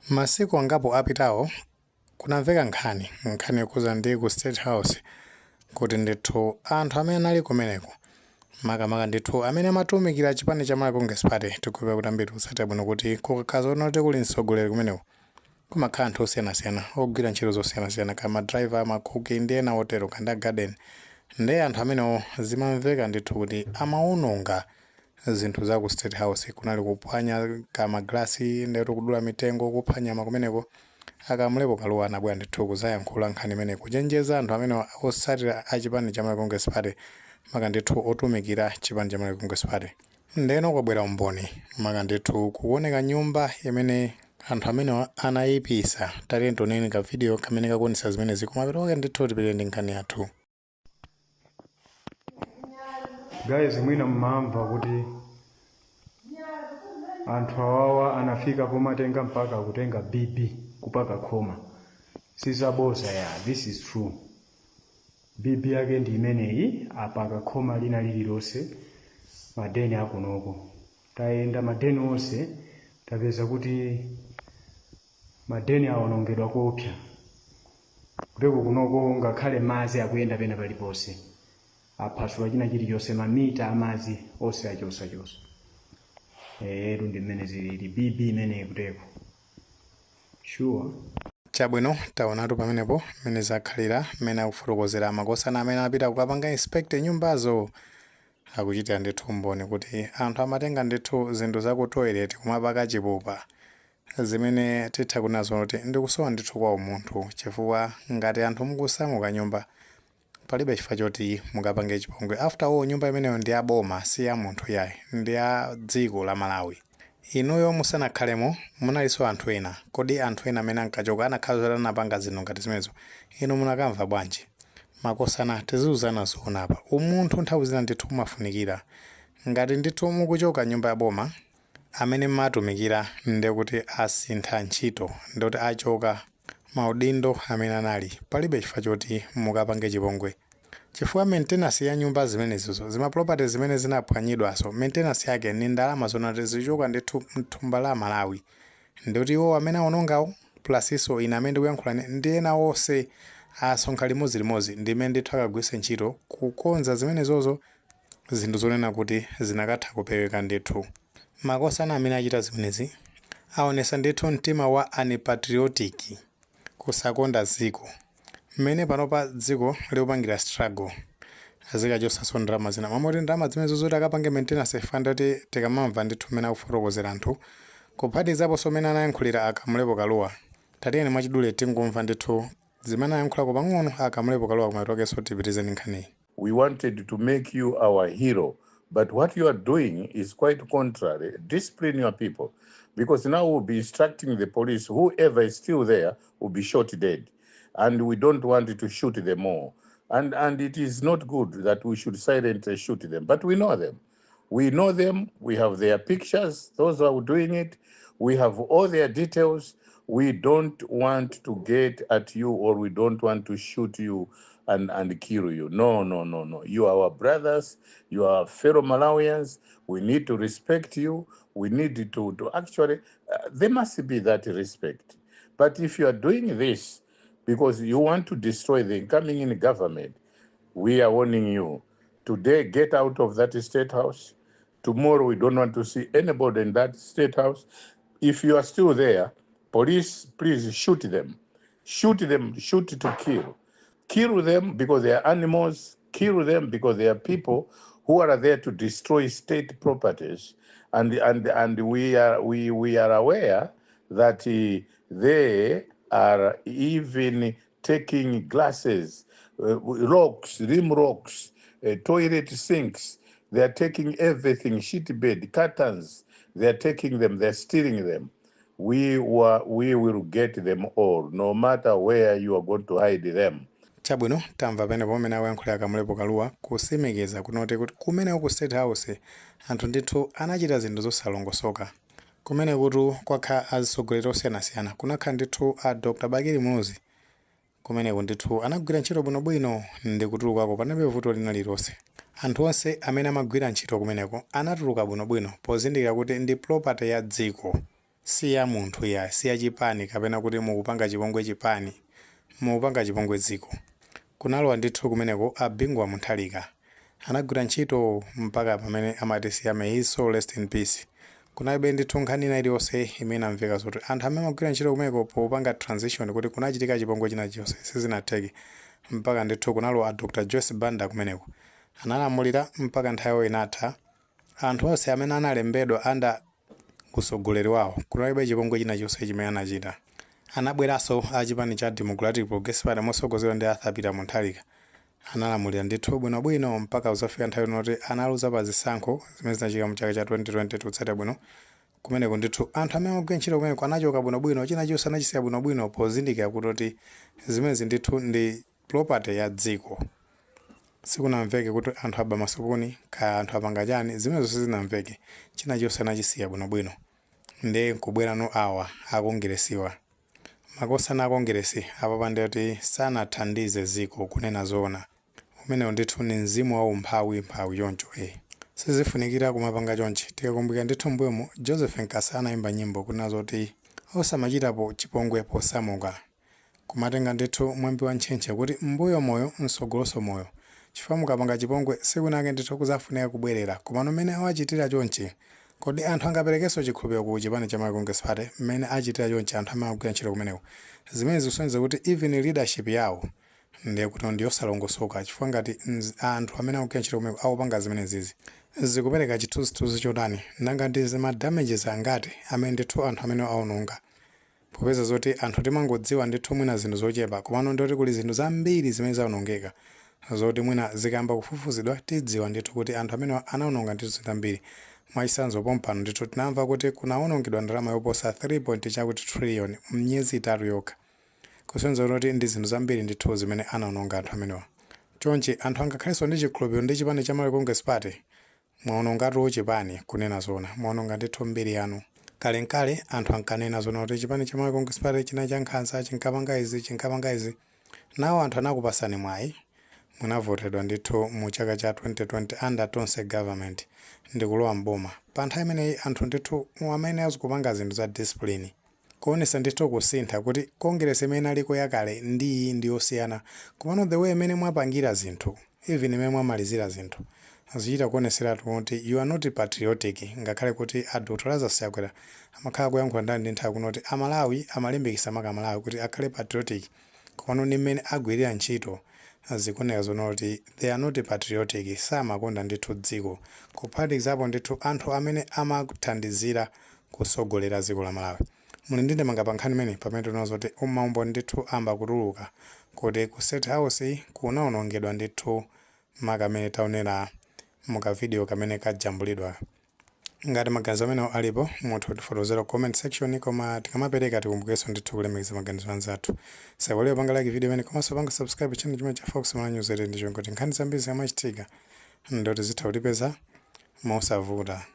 Masiku angapo apitawo kunamveka nkhani, nkhani yokhuza ndi ku State House kuti ndithu anthu amene anali kumeneko, makamaka ndithu amene amatumikira chipani cha Malawi Congress Party, tikudziwa kuti ambiri tikutsatira bwino kuti kukakhala zoona kuli mtsogoleri kumeneko kumakhala anthu osiyanasiyana ogwira ntchito zosiyanasiyana, kaya ma driver, makuki ndi ena otero, kanda garden. Ndiye anthu amenewo zimamveka ndithu kuti amawononga zinthu za ku State House. Kunali kuphwanya kamaglasi, ndetu kudula mitengo, kupha nyama kumeneko. A Kamlepo Kalua anabwera ndithu kuzayankhula nkhani imene, kuchenjeza anthu amene otsatira a chipani cha Malawi Congress Party, maka ndithu otumikira chipani cha Malawi Congress Party. Ndeno kwabwera umboni, maka ndithu kuoneka nyumba imene anthu amene anayipisa. Tatiyeni tioneni ka video kamene kakuonesa zimenezi, kumapeto ndithu tipite ndi nkhani yathu. Guys, mwina mmamva kuti anthu awawa anafika pomatenga mpaka kutenga BB kupaka khoma. Sizaboza ya, this is true. BB yake ndi imeneyi, apaka khoma lina lililonse. Madeni akunoko tayenda madeni onse, tapeza kuti madeni awonongedwa kopsa kuteko kunoko. Ngakhale madzi akuyenda pena paliponse, aphwasula china chilichonse, mamita amazi onse achosachosa. Etu, ndi mmene zilili. BB imeneyi kuteko, sure. Chabwino, taonatu pamenepo mmene zakhalira, mmene akufotokozera makosana amene apita kukapanga inspect nyumbazo. Akuchitira ndithu umboni kuti anthu amatenga ndithu zinthu za ku toilet kumapaka chipupa, zimene titha kunazo kuti ndikusowa ndithu kwa umunthu, chifukwa ngati anthu mukusamuka nyumba, palibe chifukwa choti mukapange chipongwe. After all, nyumba imeneyo ndi ya boma, si ya munthu yayi, ndi ya dziko la Malawi. Inuyo musanakhalemo munalinso anthu ena. Kodi anthu ena amene ankachoka anakhala zoti anapanga zinthu ngati zimenezo, inu munakamva bwanji? Makosana, tiziuzana zoona apa. Umunthu nthawi zina ndithu umafunikira. Ngati ndithu mukuchoka nyumba ya boma, amene mmatumikira ndekuti asintha ntchito, ndikuti achoka maudindo amene anali, palibe chifukwa choti mukapange chipongwe, chifukwa maintenance ya nyumba zimenezizo, zima property zimene zinaphwanyidwaso, maintenance yake ni ndalama zonati zichoka ndithu mthumba la Malawi. Ndikuti iwo amene aonongawo plus iso ine amene ndikuyankhula ndi ena onse asonkha limodzilimodzi, ndimene ndithu akagwiritse ntchito kukonza zimenezozo, zinthu zonena kuti zinakatha kupeweka ndithu. Makosana amene achita zimenezi aonesa ndithu mtima wa unpatriotic, kusakonda dziko. Mmene panopa dziko likupangira struggle, azikachosanso ndalama zina mamoti ndalama zimenezo zoti akapange maintenance fund. Ati tikamamva ndithu mmene akufotokozera anthu, kuphatizaponso mmene anayankhulira a Kamlepo Kalua, tatiyeni mwachidule tingomva ndithu zimene anayankhulako pang'ono a Kamlepo Kalua, kumatokenso tipitizeni nkhaniyi. We wanted to make you our hero. But what you are doing is quite contrary. Discipline your people. Because now we'll be instructing the police, whoever is still there will be shot dead. And we don't want to shoot them all. And it is not good that we should silently shoot them. But we know them. We know them. We have their pictures, those who are doing it. We have all their details. We don't want to get at you or we don't want to shoot you and kill you. No, no, no, no. You are our brothers. You are fellow Malawians. We need to respect you. We need to actually, there must be that respect. But if you are doing this because you want to destroy the incoming in government, we are warning you. Today, get out of that State House. Tomorrow, we don't want to see anybody in that State House. If you are still there, police, please shoot them. Shoot them, shoot to kill. Kill them because they are animals. Kill them because they are people who are there to destroy state properties. And we are aware that they are even taking glasses, rocks, rim rocks, toilet sinks. They are taking everything, sheet bed, curtains. They are taking them, they are stealing them. We will get them all, no matter where you are going to hide them. Chabwino, tamva pene pomwe akuyankhulira Kamlepo Kalua, kusimikiza kunoti kuti kumene ku State House anthu ndithu anachita zinthu zosalongosoka. Kumene kutu kwakhala atsogoleri osiyanasiyana, kunakhala ndithu a Dr Bakili Muluzi. Kumeneko ndithu anagwira ntchito bwinobwino ndi kutulukako panalibe vuto lina lililonse. Anthu onse amene amagwira ntchito kumeneko anatuluka bwinobwino pozindikira kuti ndi property ya dziko. Si ya munthu ya, si ya chipani kapena kuti mukupanga chipongwe chipani, mukupanga chipongwe dziko. Kunalowa ndithu kumeneko a Bingu wa Mutharika, anagwira ntchito mpaka pamene amatisiya, may his soul rest in peace. Kunalibe ndithu nkhani ina iliyonse imene amveka zoti anthu amene amagwira ntchito kumeneko popanga transition kuti kunachitika chipongwe china chonse, sizinatheke. Mpaka ndithu kunalowa a Dr Joyce Banda kumeneko, analamulira mpaka nthawi inatha. Anthu onse amene analembedwa under usogoleri wawo, kunalibe chipongwe china chonse chimene anachita. Anabweranso a chipani cha Democratic Progressive Party mosogozedwa ndi Arthur Peter Mutharika, analamulira ndithu bwinobwino mpaka kuzafika nthawi inoti analuza pa zisankho zimene zinachitika mu chaka cha 2020. Tikutsatira bwino kumeneko ndithu, anthu amene amagwira ntchito kumeneko anachoka bwinobwino, china chonse anachisiya bwinobwino, pozindikira kuti zimenezi ndithu ndi property ya dziko. Sikunamveke kuti anthu aba masupuni kaya anthu apanga chani, zimenezo sizinamveke. China chonse anachisiya bwinobwino. Ndi nkubwerano awa akongeresiwa, makosana akongeresi apapa, ndiyoti sanathandize dziko. Kunena zoona, umenewo ndithu ni mzimu wa umphawi mphawi choncho. Sizifunikira kumapanga chonchi. Tikakumbukira ndithu mbuyomu, Joseph Nkasa anayimba nyimbo kunena zoti osamachitapo chipongwe posamuka, kumatenga ndithu mwambi wa ntchentche kuti mbuyo moyo, msogoloso moyo, chifukwa mukapanga chipongwe siku nake ndithu kuzafunika kubwerera. Komano mmene awachitira chonchi, kodi anthu angaperekenso chikhulupiriro ku chipani cha Malawi Congress Party mmene achitira chonchi anthu amene akugwira ntchito kumeneko? Zimene zikusonyeza kuti even leadership yawo ndiye kuti ndiyosalongosoka, chifukwa ngati anthu amene akugwira ntchito kumeneko akupanga zimene zizi, zikupereka chithunzithunzi chotani? Nanga ndi ma damages angati amene ndithu anthu amene aononga? Popeza zoti anthu timangodziwa ndithu mwina zinthu zochepa, komano ndoti kuli zinthu zambiri zimene zawonongeka, zoti mwina zikamba kufufuzidwa tidziwa ndithu kuti anthu amene anawononga ndithu zinthu zambiri. Mwachitsanzo, pompano ndithu tinamva kuti kunawonongedwa ndalama yoposa 3 point chakuti trillion m'miyezi 3 yokha, kusonyeza kuti ndi zinthu zambiri ndithu zimene anawononga anthu amenewa. Chonchi anthu angakhalenso ndi chikhulupiriro ndi chipani cha Malawi Congress Party? Mwaonongatu chipani. Kunena zona, mwaononga ndithu mbiri yanu. Kalenkale anthu ankanena zona kuti chipani cha Malawi Congress Party china cha nkhanza, chinkapanga izi, chinkapanga izi. Nawo anthu anakupasani mwayi, munavotedwa ndithu mu chaka cha 2020 under Tonse government ndikulowa mboma. Pa nthawi imeneyi anthu ndithu amene azikupanga zinthu za discipline, kuonesa ndithu kusintha kuti Congress imene aliko yakale ndi iyi ndi yosiyana. Komano the way imene mwapangira zinthu, even imene mwamalizira zinthu, zichita kuoneseratu kuti you are not patriotic. Ngakhale kuti a Dr Lazarus Chakwera amakhala kuyankhula ndani ndi nthawi kunoti Amalawi, amalimbikitsa maka Amalawi kuti akhale patriotic, komano ndi mmene agwirira ntchito zikuoneka zoona kuti they are not patriotic, samakonda ndithu dziko, kuphatikizapo ndithu anthu amene amathandizira kusogolera dziko la Malawi. Muli ndi ndemanga pa nkhani imene, pamene tinaona zoti maumboni ndithu amba kutuluka kuti ku State House kunawonongedwa ndithu, maka amene taonera mukavidiyo kamene kajambulidwa? Ngati maganizo amenewo alipo, mutha kutifotokozera comment section. Koma tikamapereka, tikumbukenso ndithu kulemekeza maganizo anzathu. Saiwalire panga like video imene, komanso panga subscribe channel chimene cha Fox Malawi News, ndi chongo kuti nkhani zambiri zikamachitika ndoti zitha kutipeza mosavuta.